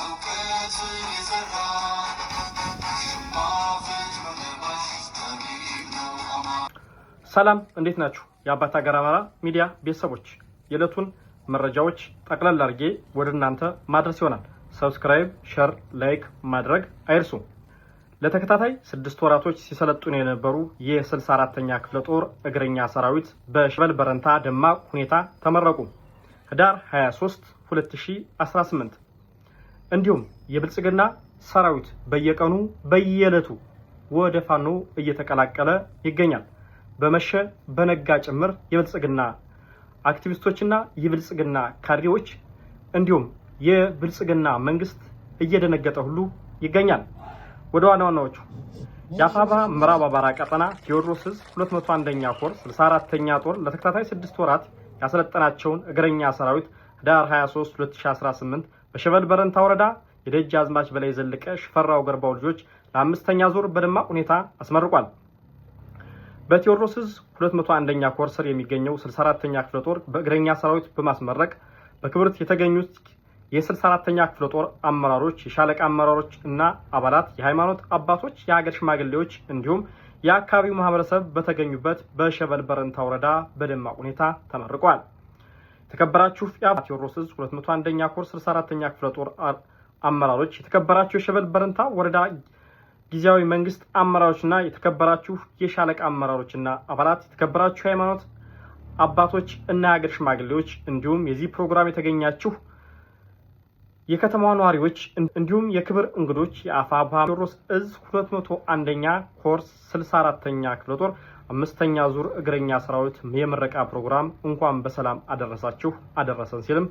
እውቀትን የዘራ ሽማፍት ለባሽ ጠቢብ ነው አማራ። ሰላም፣ እንዴት ናችሁ? የአባት ሀገር አማራ ሚዲያ ቤተሰቦች፣ የዕለቱን መረጃዎች ጠቅለል አድርጌ ወደ እናንተ ማድረስ ይሆናል። Subscribe፣ share፣ like ማድረግ አይርሱ። ለተከታታይ 6 ወራቶች ሲሰለጥኑ የነበሩ የ64ኛ ክፍለ ጦር እግረኛ ሰራዊት በሸበል በረንታ ደማቅ ሁኔታ ተመረቁ። ህዳር 23 2018። እንዲሁም የብልጽግና ሰራዊት በየቀኑ በየዕለቱ ወደ ፋኖ እየተቀላቀለ ይገኛል። በመሸ በነጋ ጭምር የብልጽግና አክቲቪስቶችና የብልጽግና ካድሬዎች እንዲሁም የብልጽግና መንግስት እየደነገጠ ሁሉ ይገኛል። ወደ ዋና ዋናዎቹ፣ የአፋብኃ ምዕራብ አማራ ቀጠና ቴዎድሮስ ዕዝ 201ኛ ኮር 64ኛ ጦር ለተከታታይ 6 ወራት ያሰለጠናቸውን እግረኛ ሰራዊት ህዳር 23 2018 በሸበል በረንታ ወረዳ የደጃዝማች በላይ ዘለቀ ሽፈራው ገርባው ልጆች ለአምስተኛ ዙር በደማቅ ሁኔታ አስመርቋል። በቴዎድሮስ ዕዝ 201ኛ ኮር ስር የሚገኘው 64ኛ ክፍለ ጦር በእግረኛ ሰራዊት በማስመረቅ በክብርት የተገኙት የ64ኛ ክፍለ ጦር አመራሮች፣ የሻለቃ አመራሮች እና አባላት፣ የሃይማኖት አባቶች፣ የሀገር ሽማግሌዎች እንዲሁም የአካባቢው ማህበረሰብ በተገኙበት በሸበል በረንታ ወረዳ በደማቅ ሁኔታ ተመርቋል። የተከበራችሁ ቴዎድሮስ ዕዝ 201ኛ ኮር 64ኛ ክፍለ ጦር አመራሮች፣ የተከበራችሁ የሸበል በረንታ ወረዳ ጊዜያዊ መንግስት አመራሮችና የተከበራችሁ የሻለቃ አመራሮችና አባላት፣ የተከበራችሁ የሃይማኖት አባቶች እና የሀገር ሽማግሌዎች እንዲሁም የዚህ ፕሮግራም የተገኛችሁ የከተማዋ ነዋሪዎች እንዲሁም የክብር እንግዶች፣ የአፋብኃ ቴዎድሮስ ዕዝ 201ኛ ኮር 64ኛ ክፍለ ጦር አምስተኛ ዙር እግረኛ ሰራዊት የምረቃ ፕሮግራም እንኳን በሰላም አደረሳችሁ አደረሰን ሲልም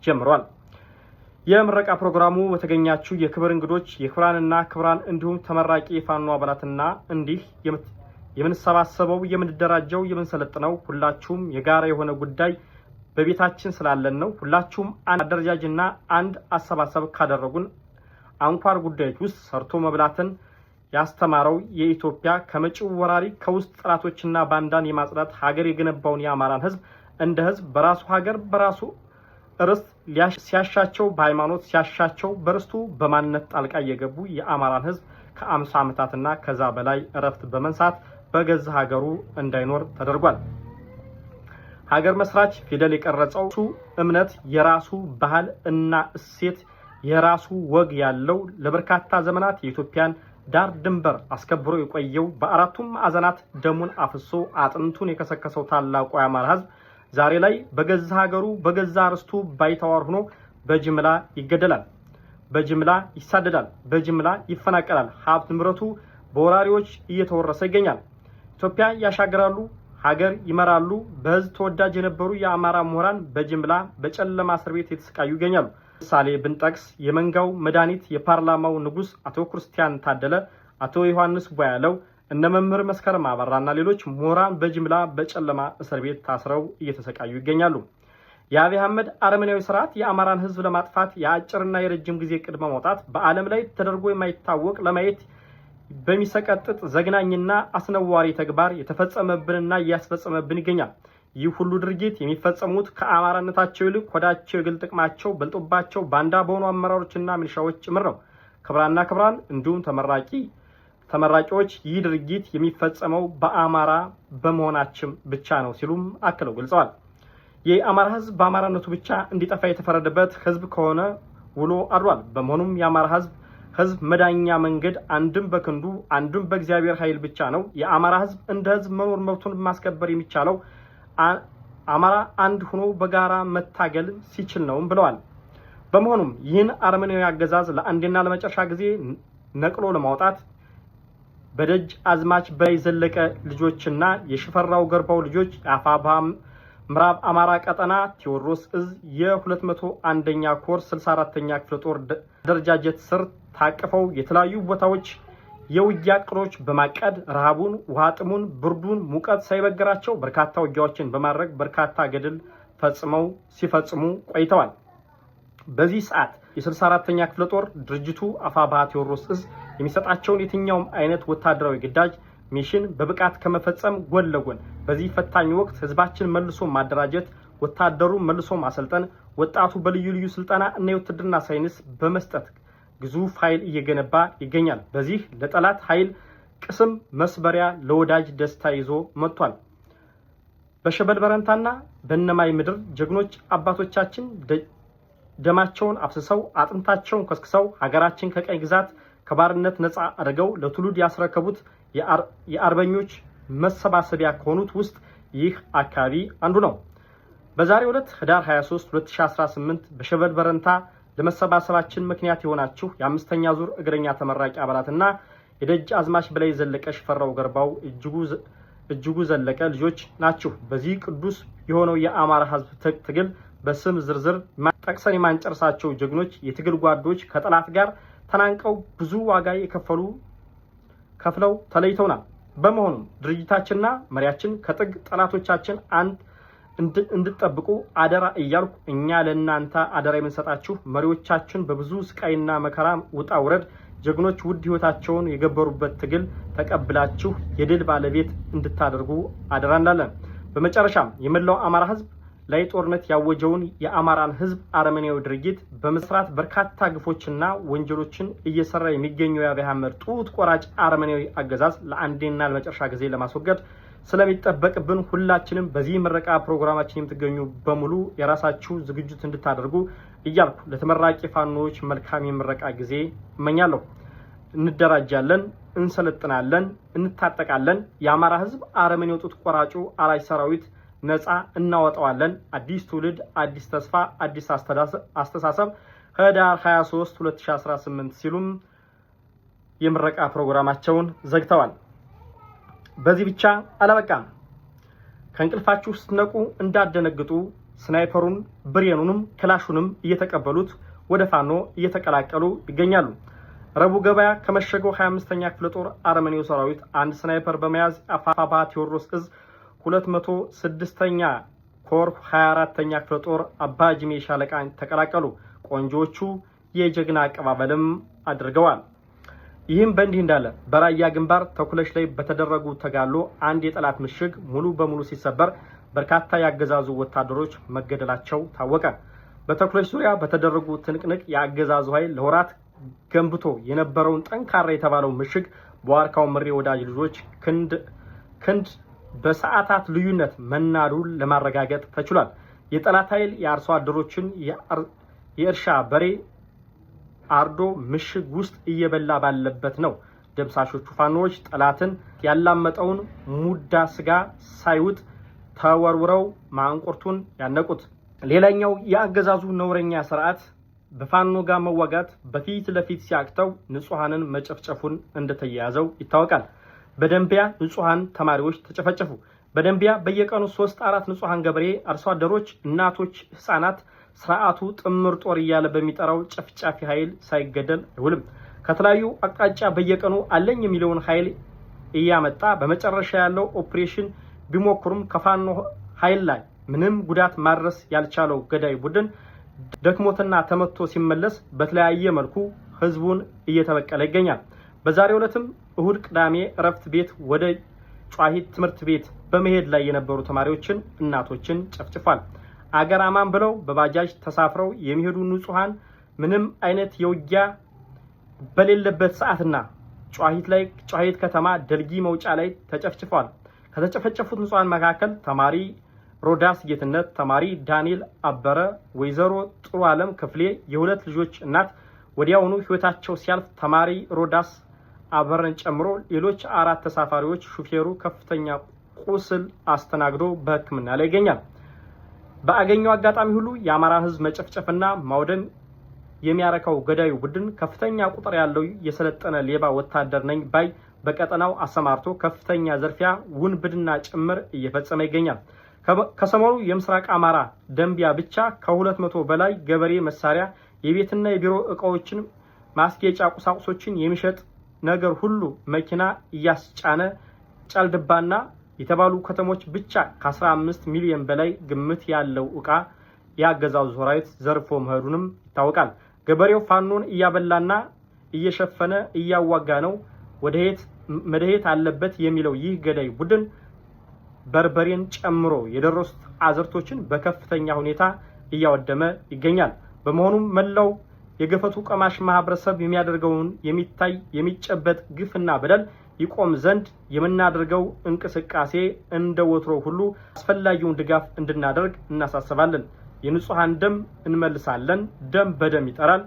ጀምሯል። የምረቃ ፕሮግራሙ በተገኛችሁ የክብር እንግዶች፣ የክብራንና ክብራን እንዲሁም ተመራቂ የፋኖ አባላትና እንዲህ የምንሰባሰበው፣ የምንደራጀው፣ የምንሰለጥነው ሁላችሁም የጋራ የሆነ ጉዳይ በቤታችን ስላለን ነው። ሁላችሁም አንድ አደረጃጅና አንድ አሰባሰብ ካደረጉን አንኳር ጉዳዮች ውስጥ ሰርቶ መብላትን ያስተማረው የኢትዮጵያ ከመጪው ወራሪ ከውስጥ ጠላቶችና ባንዳን የማጽዳት ሀገር የገነባውን የአማራን ሕዝብ እንደ ሕዝብ በራሱ ሀገር በራሱ ርስት ሲያሻቸው በሃይማኖት፣ ሲያሻቸው በርስቱ በማንነት ጣልቃ እየገቡ የአማራን ሕዝብ ከ50 ዓመታትና ከዛ በላይ እረፍት በመንሳት በገዛ ሀገሩ እንዳይኖር ተደርጓል። ሀገር መስራች ፊደል የቀረጸው እምነት፣ የራሱ ባህል እና እሴት፣ የራሱ ወግ ያለው፣ ለበርካታ ዘመናት የኢትዮጵያን ዳር ድንበር አስከብሮ የቆየው፣ በአራቱም ማዕዘናት ደሙን አፍሶ አጥንቱን የከሰከሰው ታላቁ የአማራ ህዝብ ዛሬ ላይ በገዛ ሀገሩ በገዛ ርስቱ ባይተዋር ሆኖ በጅምላ ይገደላል፣ በጅምላ ይሳደዳል፣ በጅምላ ይፈናቀላል። ሀብት ንብረቱ በወራሪዎች እየተወረሰ ይገኛል። ኢትዮጵያ ያሻግራሉ፣ ሀገር ይመራሉ፣ በህዝብ ተወዳጅ የነበሩ የአማራ ምሁራን በጅምላ በጨለማ እስር ቤት የተሰቃዩ ይገኛሉ። ምሳሌ ብንጠቅስ የመንጋው መድኃኒት የፓርላማው ንጉስ አቶ ክርስቲያን ታደለ፣ አቶ ዮሐንስ ቧያለው፣ እነ መምህር መስከረም አበራና ሌሎች ምሁራን በጅምላ በጨለማ እስር ቤት ታስረው እየተሰቃዩ ይገኛሉ። የአብይ አህመድ አረመኔያዊ ስርዓት የአማራን ህዝብ ለማጥፋት የአጭርና የረጅም ጊዜ ቅድመ ማውጣት በዓለም ላይ ተደርጎ የማይታወቅ፣ ለማየት በሚሰቀጥጥ ዘግናኝና አስነዋሪ ተግባር የተፈጸመብንና እያስፈጸመብን ይገኛል። ይህ ሁሉ ድርጊት የሚፈጸሙት ከአማራነታቸው ይልቅ ሆዳቸው፣ የግል ጥቅማቸው በልጦባቸው ባንዳ በሆኑ አመራሮችና ሚሊሻዎች ጭምር ነው። ክብራና ክብራን እንዲሁም ተመራቂዎች፣ ይህ ድርጊት የሚፈጸመው በአማራ በመሆናችን ብቻ ነው ሲሉም አክለው ገልጸዋል። የአማራ ህዝብ በአማራነቱ ብቻ እንዲጠፋ የተፈረደበት ህዝብ ከሆነ ውሎ አድሯል። በመሆኑም የአማራ ህዝብ መዳኛ መንገድ አንድም በክንዱ አንድም በእግዚአብሔር ኃይል ብቻ ነው። የአማራ ህዝብ እንደ ህዝብ መኖር መብቱን ማስከበር የሚቻለው አማራ አንድ ሆኖ በጋራ መታገል ሲችል ነውም ብለዋል። በመሆኑም ይህን አረመኔያዊ አገዛዝ ለአንዴና ለመጨረሻ ጊዜ ነቅሎ ለማውጣት በደጅ አዝማች በላይ ዘለቀ ልጆችና የሽፈራው ገርባው ልጆች የአፋብኃ ምዕራብ አማራ ቀጠና ቴዎድሮስ እዝ የ201ኛ ኮር 64ኛ ክፍለ ጦር አደረጃጀት ስር ታቅፈው የተለያዩ ቦታዎች የውጊያ እቅዶች በማቀድ ረሃቡን፣ ውሃ ጥሙን፣ ብርዱን፣ ሙቀት ሳይበግራቸው በርካታ ውጊያዎችን በማድረግ በርካታ ገድል ፈጽመው ሲፈጽሙ ቆይተዋል። በዚህ ሰዓት የ64ኛ ክፍለ ጦር ድርጅቱ አፋብኃ ቴዎድሮስ እዝ የሚሰጣቸውን የትኛውም አይነት ወታደራዊ ግዳጅ mission በብቃት ከመፈጸም ጎን ለጎን በዚህ ፈታኝ ወቅት ህዝባችን መልሶ ማደራጀት፣ ወታደሩ መልሶ ማሰልጠን፣ ወጣቱ በልዩ ልዩ ስልጠና እና የውትድርና ሳይንስ በመስጠት ግዙፍ ኃይል እየገነባ ይገኛል። በዚህ ለጠላት ኃይል ቅስም መስበሪያ፣ ለወዳጅ ደስታ ይዞ መጥቷል። በሸበል በረንታና በእነማይ ምድር ጀግኖች አባቶቻችን ደማቸውን አፍስሰው፣ አጥንታቸውን ከስክሰው፣ ሀገራችን ከቅኝ ግዛት ከባርነት ነፃ አድርገው ለትውልድ ያስረከቡት የአርበኞች መሰባሰቢያ ከሆኑት ውስጥ ይህ አካባቢ አንዱ ነው። በዛሬው ዕለት ህዳር 23 2018 በሸበል በረንታ ለመሰባሰባችን ምክንያት የሆናችሁ የአምስተኛ ዙር እግረኛ ተመራቂ አባላትና የደጅ አዝማች በላይ ዘለቀ ሽፈራው ገርባው እጅጉ ዘለቀ ልጆች ናችሁ። በዚህ ቅዱስ የሆነው የአማራ ህዝብ ትግል በስም ዝርዝር ጠቅሰን የማንጨርሳቸው ጀግኖች የትግል ጓዶች ከጠላት ጋር ተናንቀው ብዙ ዋጋ የከፈሉ ከፍለው ተለይተውናል። በመሆኑም ድርጅታችንና መሪያችን ከጥግ ጠላቶቻችን አንድ እንድጠብቁ አደራ እያልኩ፣ እኛ ለእናንተ አደራ የምንሰጣችሁ መሪዎቻችን በብዙ ስቃይና መከራ ውጣ ውረድ ጀግኖች ውድ ህይወታቸውን የገበሩበት ትግል ተቀብላችሁ የድል ባለቤት እንድታደርጉ አደራ እንላለን። በመጨረሻም የመላው አማራ ህዝብ ላይ ጦርነት ያወጀውን የአማራን ህዝብ አረመኔያዊ ድርጊት በመስራት በርካታ ግፎችና ወንጀሎችን እየሰራ የሚገኘው የአብይ አህመድ ጡት ቆራጭ አረመኔያዊ አገዛዝ ለአንዴና ለመጨረሻ ጊዜ ለማስወገድ ስለሚጠበቅብን ሁላችንም በዚህ ምረቃ ፕሮግራማችን የምትገኙ በሙሉ የራሳችሁ ዝግጅት እንድታደርጉ እያልኩ ለተመራቂ ፋኖዎች መልካም የምረቃ ጊዜ እመኛለሁ። እንደራጃለን፣ እንሰለጥናለን፣ እንታጠቃለን። የአማራ ህዝብ አረመኔው ጡት ቆራጩ አራጅ ሰራዊት ነፃ እናወጣዋለን። አዲስ ትውልድ፣ አዲስ ተስፋ፣ አዲስ አስተሳሰብ፣ ህዳር 23 2018 ሲሉም የምረቃ ፕሮግራማቸውን ዘግተዋል። በዚህ ብቻ አላበቃም። ከእንቅልፋችሁ ስትነቁ እንዳትደነግጡ፣ ስናይፐሩን፣ ብሬኑንም ክላሹንም እየተቀበሉት ወደ ፋኖ እየተቀላቀሉ ይገኛሉ። ረቡዕ ገበያ ከመሸገው 25ኛ ክፍለ ጦር አረመኔው ሰራዊት አንድ ስናይፐር በመያዝ አፋብኃ ቴዎድሮስ እዝ 206ኛ ኮር 24ኛ ክፍለ ጦር አባጅሜ ሻለቃን ተቀላቀሉ። ቆንጆቹ የጀግና አቀባበልም አድርገዋል። ይህም በእንዲህ እንዳለ በራያ ግንባር ተኩለሽ ላይ በተደረጉ ተጋድሎ አንድ የጠላት ምሽግ ሙሉ በሙሉ ሲሰበር በርካታ የአገዛዙ ወታደሮች መገደላቸው ታወቀ። በተኩለሽ ዙሪያ በተደረጉ ትንቅንቅ የአገዛዙ ኃይል ለወራት ገንብቶ የነበረውን ጠንካራ የተባለው ምሽግ በዋርካው ምሬ ወዳጅ ልጆች ክንድ ክንድ በሰዓታት ልዩነት መናዱን ለማረጋገጥ ተችሏል። የጠላት ኃይል የአርሶ አደሮችን የእርሻ በሬ አርዶ ምሽግ ውስጥ እየበላ ባለበት ነው ደምሳሾቹ ፋኖዎች ጠላትን ያላመጠውን ሙዳ ስጋ ሳይውጥ ተወርውረው ማንቁርቱን ያነቁት። ሌላኛው የአገዛዙ ነውረኛ ስርዓት በፋኖ ጋር መዋጋት በፊት ለፊት ሲያቅተው ንጹሐንን መጨፍጨፉን እንደተያያዘው ይታወቃል። በደንቢያ ንጹሐን ተማሪዎች ተጨፈጨፉ። በደንቢያ በየቀኑ ሶስት አራት ንጹሐን ገበሬ አርሶ አደሮች፣ እናቶች፣ ህጻናት ስርዓቱ ጥምር ጦር እያለ በሚጠራው ጨፍጫፊ ኃይል ሳይገደል አይውልም። ከተለያዩ አቅጣጫ በየቀኑ አለኝ የሚለውን ኃይል እያመጣ በመጨረሻ ያለው ኦፕሬሽን ቢሞክሩም ከፋኖ ኃይል ላይ ምንም ጉዳት ማድረስ ያልቻለው ገዳይ ቡድን ደክሞትና ተመቶ ሲመለስ በተለያየ መልኩ ህዝቡን እየተበቀለ ይገኛል። በዛሬው ዕለትም እሁድ ቅዳሜ እረፍት ቤት ወደ ጯሂት ትምህርት ቤት በመሄድ ላይ የነበሩ ተማሪዎችን፣ እናቶችን ጨፍጭፏል። አገር አማን ብለው በባጃጅ ተሳፍረው የሚሄዱ ንጹሐን ምንም አይነት የውጊያ በሌለበት ሰዓትና ጯሂት ላይ ጯሂት ከተማ ደልጊ መውጫ ላይ ተጨፍጭፏል። ከተጨፈጨፉት ንጹሐን መካከል ተማሪ ሮዳስ ጌትነት፣ ተማሪ ዳንኤል አበረ፣ ወይዘሮ ጥሩ ዓለም ክፍሌ የሁለት ልጆች እናት ወዲያውኑ ህይወታቸው ሲያልፍ ተማሪ ሮዳስ አበረን ጨምሮ ሌሎች አራት ተሳፋሪዎች፣ ሹፌሩ ከፍተኛ ቁስል አስተናግዶ በሕክምና ላይ ይገኛል። በአገኘው አጋጣሚ ሁሉ የአማራ ህዝብ መጨፍጨፍና ማውደም የሚያረካው ገዳዩ ቡድን ከፍተኛ ቁጥር ያለው የሰለጠነ ሌባ ወታደር ነኝ ባይ በቀጠናው አሰማርቶ ከፍተኛ ዘርፊያ፣ ውንብድና ጭምር እየፈጸመ ይገኛል። ከሰሞኑ የምስራቅ አማራ ደንቢያ ብቻ ከ200 በላይ ገበሬ መሳሪያ፣ የቤትና የቢሮ እቃዎችን፣ ማስጌጫ ቁሳቁሶችን የሚሸጥ ነገር ሁሉ መኪና እያስጫነ ጫልድባና የተባሉ ከተሞች ብቻ ከ15 ሚሊዮን በላይ ግምት ያለው ዕቃ የአገዛዙ ሰራዊት ዘርፎ መሄዱንም ይታወቃል። ገበሬው ፋኖን እያበላና እየሸፈነ እያዋጋ ነው፣ ወደየት መደየት አለበት የሚለው ይህ ገዳይ ቡድን በርበሬን ጨምሮ የደረሱት አዝርቶችን በከፍተኛ ሁኔታ እያወደመ ይገኛል። በመሆኑም መላው የገፈቱ ቀማሽ ማህበረሰብ የሚያደርገውን የሚታይ የሚጨበጥ ግፍና በደል ይቆም ዘንድ የምናደርገው እንቅስቃሴ እንደ ወትሮ ሁሉ አስፈላጊውን ድጋፍ እንድናደርግ እናሳስባለን። የንጹሐን ደም እንመልሳለን። ደም በደም ይጠራል።